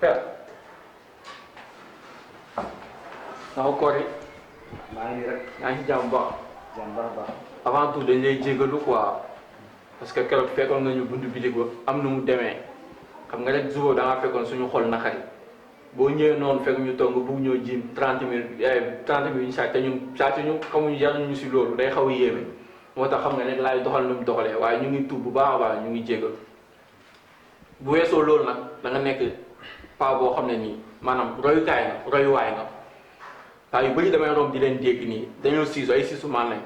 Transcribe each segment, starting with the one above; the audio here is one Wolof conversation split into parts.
Père. naka koor yi. maa ngi nii rek. yaa ngi si jàmm baax. jàmm baax baax. avant tout dañ lay jégalu quoi parce que keroog fekkoon nga ñu buntu bitig ba am nu mu demee xam nga rek jour da ngaa fekkoon suñu xol naqari boo ñëwee noonu fekk ñu toog nga bugg ñoo jiim 30 minutes 30 minutes ñu sàcc te ñun sàcc ñu xamuñu yaruñu si loolu day xaw a yéeme moo tax xam nga ne laay doxal nu mu doxalee waaye ñu ngi tuub bu baax a baax ñu ngi jégalu bu weesoo loolu nag da nga nekk paa boo xam ne nii maanaam royukaay nga royuwaay nga paa yu bëri damay romb di leen dégg nii dañoo siisu ay siisu maan lañ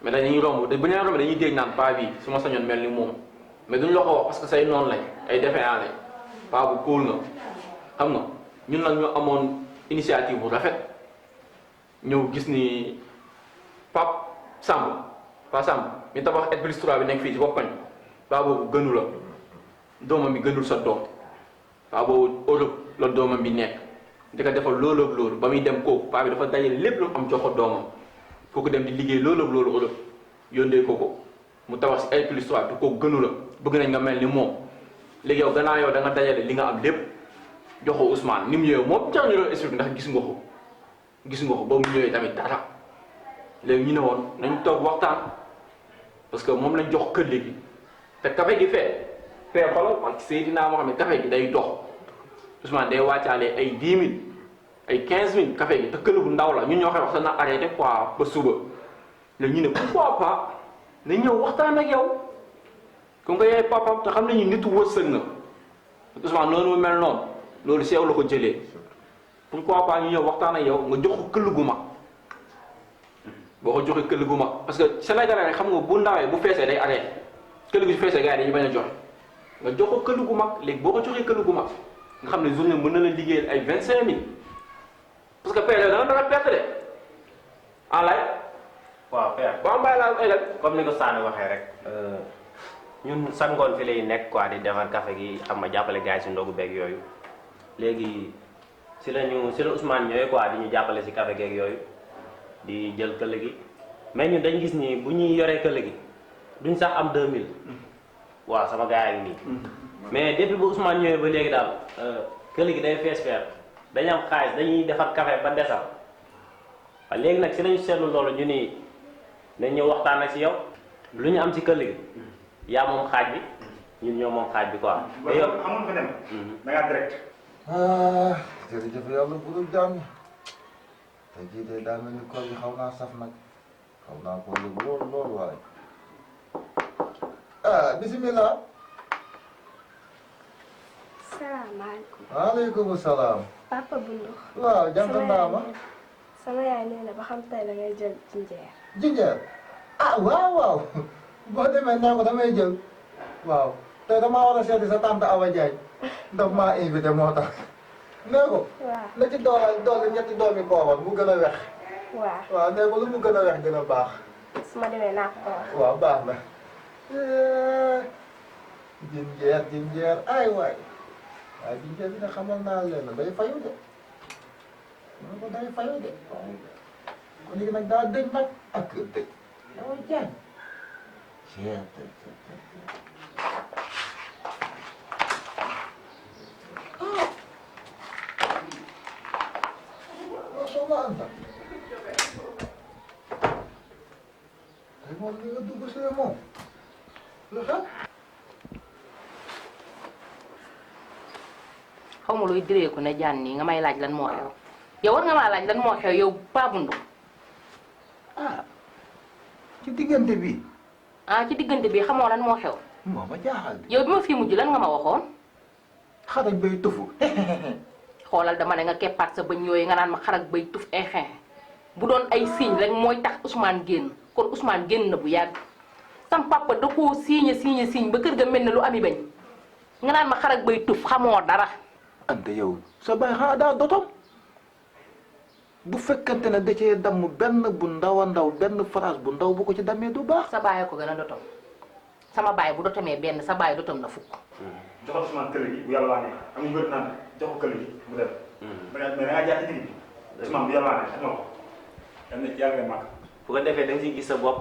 mais dañuy romb bu ñu leen romb dañuy dégg naan paa bi su ma sañoon mel ni moom mais duñ la ko wax parce que say noonu lañ ay défaillant lañ paa bu kóol nga xam nga ñun nag ñu amoon initiative bu rafet ñëw gis ni Pape Samb mi tabax R+3 bi nekk fii ci bopp koñ paa boobu gënu la doomam bi gënul sa doom paa boobu Europe la doomam bi nekk di ko defal loolu ak loolu ba muy dem kooku paa bi dafa dajale lépp lu am jox ko doomam kooku dem di liggéey loolu ak loolu Europe yóndee ko mu tabax si R+3 te kooku gënu la bëgg nañ nga mel ni moom léegi yow gannaaw yow da nga dajale li nga am lépp jox ko Ousmane ni mu ñëwee moom jar ñu doon expliqué ndax gis nga ko ba mu ñëwee tamit dara léegi ñu ne woon nañ toog waxtaan parce que moom lañ jox kër léegi te café gi fee xoolal parce que Seydina moo xam ne café gi day dox Ousmane day wàccaale ay 10 000 ay 15 000 café gi te kër bu ndaw la ñun ñoo koy wax sax na arrêté quoi ba suba léegi ñu ne pourquoi pas nañ ñëw waxtaan ak yow comme que yaay papam te xam nañu nitu wërsëg na Ousmane noonu mu mel noonu loolu si yow la ko jëlee pourquoi pas ñu ñëw waxtaan ak yow nga jox ko këll gu mag boo ko joxee këll gu mag parce que Sénégalais rek xam nga bu ndawee bu feesee day arrêté këll gu feesee gars yi dañu bañ a joxe nga jox ko këll gu mag léegi boo ko joxee këll gu mag nga xam ne journée mën na la liggéeyal ay 25 000 parce que père da nga doon perte de en lay. waaw père waaw mbay laa eggal. comme ni ko Sane waxee rek ñun san ngoon fi lay nekk quoi di defar café gi xam nga jàppale gars yi si ndogu beeg yooyu léegi si la Ousmane ñëwee quoi di ñu jàppale si café geeg yooyu di jël këll gi mais ñun dañ gis ni bu ñuy yoree këll gi duñ sax am 2000 waaw sama gars yi nii mais depuis bu Ousmane ñëwee ba léegi daal këll gi day fees feer dañu am xaalis dañuy defar café ba desal waaw léegi nag si lañu seetlu loolu ñu ni nañ ñëw waxtaan ak si yow lu ñu am si këll gi yaa moom xaaj bi ñun ñoo moom xaaj bi quoi. mais yow amul fa dem. da ngaa direct. jërëjëf yàlla bu dul jàmm te jii de daa mel ni koor bi xaw naa saf nag xaw naa ko yëg lool waaye bisimilah. salaamaaleykum. waaleykum salaam. papa Bundu. waaw jant ndaama. sama yaay nee na ba xam tey da ngay jël jinjeer. jinjeer waaw boo demee nee ko damay jël waaw te damaa war a seeti sa tante Awa Diagne ndax maa invité moo tax nee ko. waaw na ci doole ñetti doomi kooban mu gën a wex. waaw nee ko lu mu gën a wex gën a baax. su ma demee naa ko wax. waaw baax na. jinjeer ay waay waaye jinjeer bi nga xamal naa leen day fayu de mu ko day fayu de kon léegi nag daa dëj nag ak dëj Awa Diagne soxna Anta tey moom li nga dugg si moom lu xew xaw ma luy diree ko ne jaan nii nga may laaj lan moo xew yow war nga maa laaj lan moo xew yow Paa Bundu ci diggante bi ci diggante bi xamoo lan moo xew moo ma jaaxal yow bi ma fii mujj lan nga ma waxoon xaraj bay tufu xoolal dama ne nga keppaat sa bëñ yooyu nga naan ma xarak bay tuf ay xeex bu doon ay signe rek mooy tax Ousmane génn kon Ousmane génn na bu yàgg sam papa da koo signe ba kër ga mel ne lu ami bañ nga naan ma xarak bay tuf xamoo dara. Anta yow sa baay xanaa daa dotom bu fekkante ne da cee damm benn bu ndaw a ndaw benn phrase bu ndaw bu ko ci dammee du baax. sa baay ko gën a dotom sama baay bu dotamee benn sa baay dotom na fukk. joxal Ousmane këll gi bu yàlla waanee amul wér naan jox ko këll gi mu dem. mais da ngaa jaar ci digg bi. Ousmane bu yàlla waanee xam nga ko. dem na ci yàlla ngay màgg. bu ko defee da nga siy gis sa bopp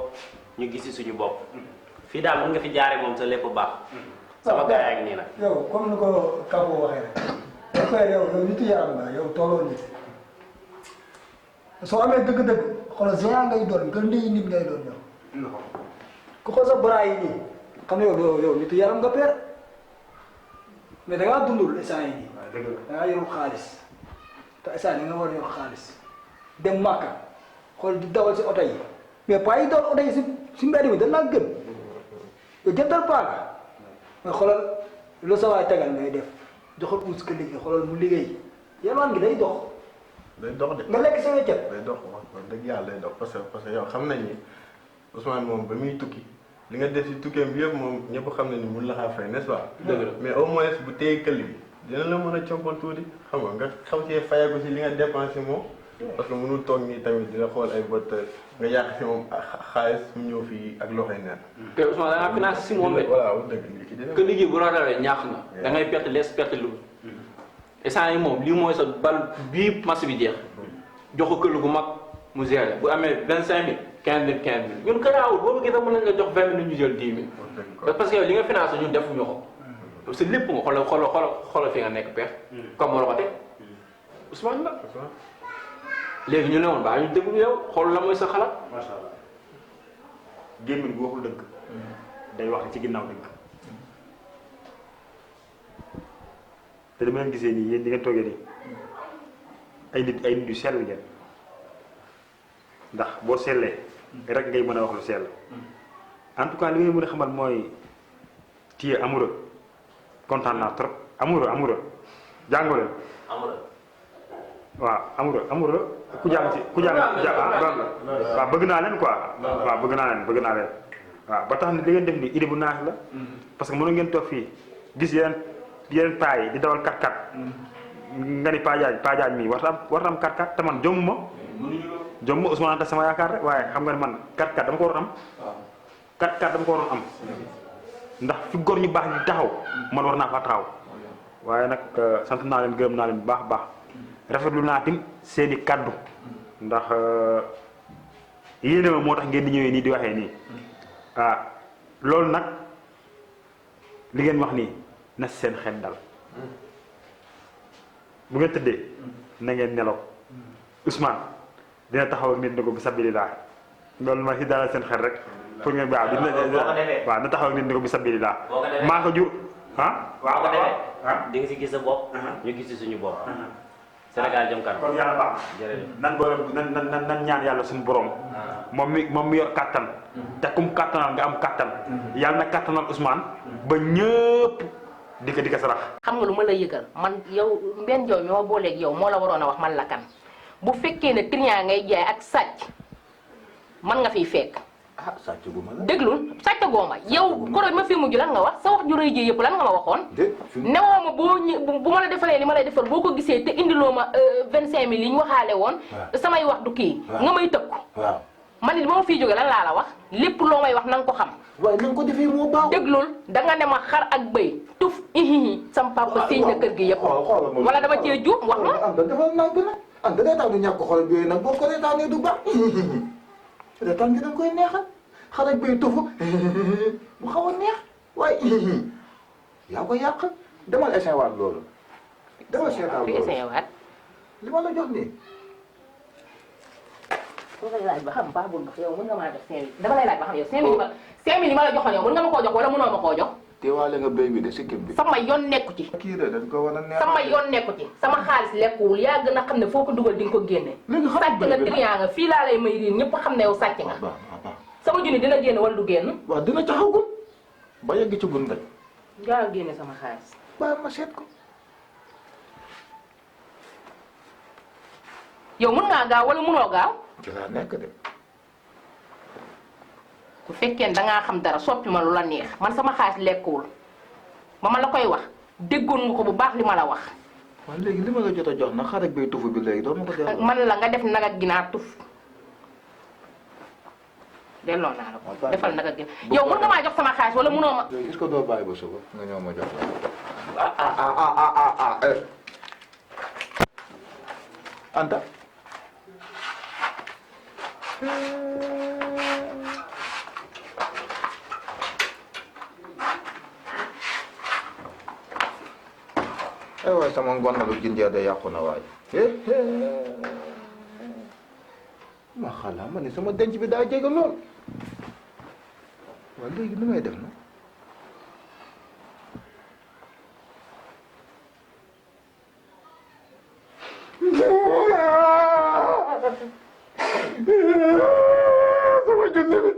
ñu gis si suñu bopp fii daal mën nga fi jaaree moom sa lépp baax. sama gars yaa ngi nii nag. yow comme ni ko Kabo waxee rek père yow nitu yaram nga yow tolloo nit soo amee dëgg-dëgg xoolal géant ngay doon nga ndey nit ngay doon yow ku xool sa bras yi nii xam ne yow nitu yaram nga père mais da ngaa dundul instant yi nii da ngaa yorul xaalis te instant yi nga war a yor xaalis dem Màkka xool di dawal si oto yi mais pas yi dawal oto yi si mbedd mi dañ laa gën yow jëndal paaka mais xoolal lu sa waay tegal ngay def joxal uus ka liggéey xoolal mu liggéey yalwaan gi day dox. day dox de. nga lekk sa weccet. day dox wax dëgg yàlla day dox parce que yow xam nañ ni Ousmane moom ba muy tukki li nga def si tukkeem bi yëpp moom ñëpp xam nañ ni mun la xaa fay n'est-ce pas. dëgg la mais au moins bu téye këll gi dina la mën a compal tuuti xam nga xaw cee fayeeku si li nga dépensé moom. parce que mënul toog nii tamit dina xool ay bët nga yàq si moom xaalis mu ñëw fii ak loxoy neen. te Ousmane da ngaa financé si moom de. voilà wax dëgg que liggéey bu la rawee ñaax na. da ngay perte les perte lu. instant yi moom lii mooy sa bal bii match bi jeex. jox ko këll gu mag mu géré bu amee 25000 15000 15000 ñun garaawul boo bëggee sax mën nañ la jox 20 minutes ñu jël 10 000. parce que yow li nga financé ñun defuñu ko. parce que lépp nga xoolal fi nga nekk perte. comme moo la ko teg Ousmane la. léegi ñu ne woon baa ñu déglu yow xool la mooy sa xalaat. macha allah gémmiñ bu waxul dëgg. day wax ci ginnaaw dëgg. te dama leen gisee nii yéen di ngeen toogee nii ay nit yu sell ngeen ndax boo sellee rek ngay mën a wax lu sell en tout cas li ngay mën a xamal mooy téye amoureux kontaan naa trop amoureux jàngoo leen. waaw amoureux ku jàng waaw bëgg naa leen quoi waaw bëgg naa leen waaw ba tax ne li ngeen def ni idée bu naax la parce que mënu ngeen toog fii gis yeneen paa yi di dawal 4x4 nga ni paajaaj mii warta am 4x4 te man jomm ma Ousmane sama yaakaar rek waaye xam nga ne man 4x4 dama ko waroon am 4x4 dama ko waroon am ndax fi góor ñu baax ñu taxaw man war naa fa taxaw waaye nag sant naa leen gërëm naa leen bu baax rafetlu naa tim seeni kaddu ndax yéene ma moo tax ngeen di ñëwee nii di waxee nii loolu nag li ngeen wax nii na seen xel dal bu ngeen tëddee na ngeen nelaw Ousmane dina taxaw ak nit ne ko bi sabilillah loolu ma si dalal seen xel rek pour ngeen waaw na taxaw ak nit ne ko bi sabilillah maa ko jur waaw ko defee di nga si gis sa bopp ñu gis si suñu bopp Sénégal jëm kanam kon yàlla baax nan ñaan yàlla suñu borom moom mi yor kattan te kum kattanal nga am kattan yàlla na kattanal Ousmane ba ñëpp di ko sarax. xam nga lu ma la yëgal man yow Mbène Diaw ñoo booleeg yow moo la waroon a wax man la kan bu fekkee ne triant ngay jaay ak sàcc man nga fiy fekk. sàcc gu ma la. déglul sàcc gooma yow koro ma fi mujj lan nga wax sa wax ju rëy ji yëpp lan nga ma waxoon. newoo ma bu ma la defalee li ma lay defal boo ko gisee te indiloo ma 25000 yi ñu waxaale woon. samay wax du kii. nga may tëkku. waaw man it ba ma fiy jóge lan laa la wax lépp loo may wax na nga ko xam. waaye na nga ko defee moo baax. déglul danga ne ma xar ak bëy tuf ihihi sam papa siiñ na kër gi yëpp. wala dama cee juum wax ma. am da defal nànk nag am da day tax du ñàkk xol bi yooyu nag boo ko reetaanee du baax reetaan gi da nga koy neexal xar ak bëy tufu mu xaw a neex waaye yaa ko yàq demal essayé waat loolu demal seetaan fi loolu essayé waat. li ma la jox nii. foo koy laaj ba xam baax bul ndox yow mën nga maa def 5000 dama lay laaj ba xam yow 5000 yi ma la joxoon yow mën nga ma koo jox wala mënoo ma koo jox. teewaale nga béy bi de sikkim bi. sama yoon nekku ci. kii de dañ ko war a neex. sama yoon nekku ci sama xaalis lekkuwul yaa gën a xam ne foo ko dugal di nga ko génne. léegi xam sàcc nga triant nga fii laa lay may riir ñëpp xam ne yow sàcc nga. sama junni dina génn wala du génn. waaw dina taxawul ba yegg ci gun rek. gaa génne sama xaalis. ba ma seet ko. yow mën ngaa gaaw wala mënoo gaaw. ci laa nekk de. bu fekkee da ngaa xam dara soppi ma lu la neex man sama xaalis lekkuwul ba ma la koy wax déggoon nga ko bu baax li ma la wax. waaw léegi li ma la jot a jox nag xar ak béy tufu bi léegi doo ma ko delloo. man la nga def nag ak ginaar tuf delloo naa la ko defal nag ak ginaar yow mën nga maa jox sama xaalis wala mënoo ma. léegi est-ce que doo bàyyi ba suba nga ñëw ma jox la. Anta. aywa waay sama ngonalu jinjeer de yàqu na waay ma xalaa ma ne sama denc bi daa jege lool waaw léegi nu may def na sama junne bi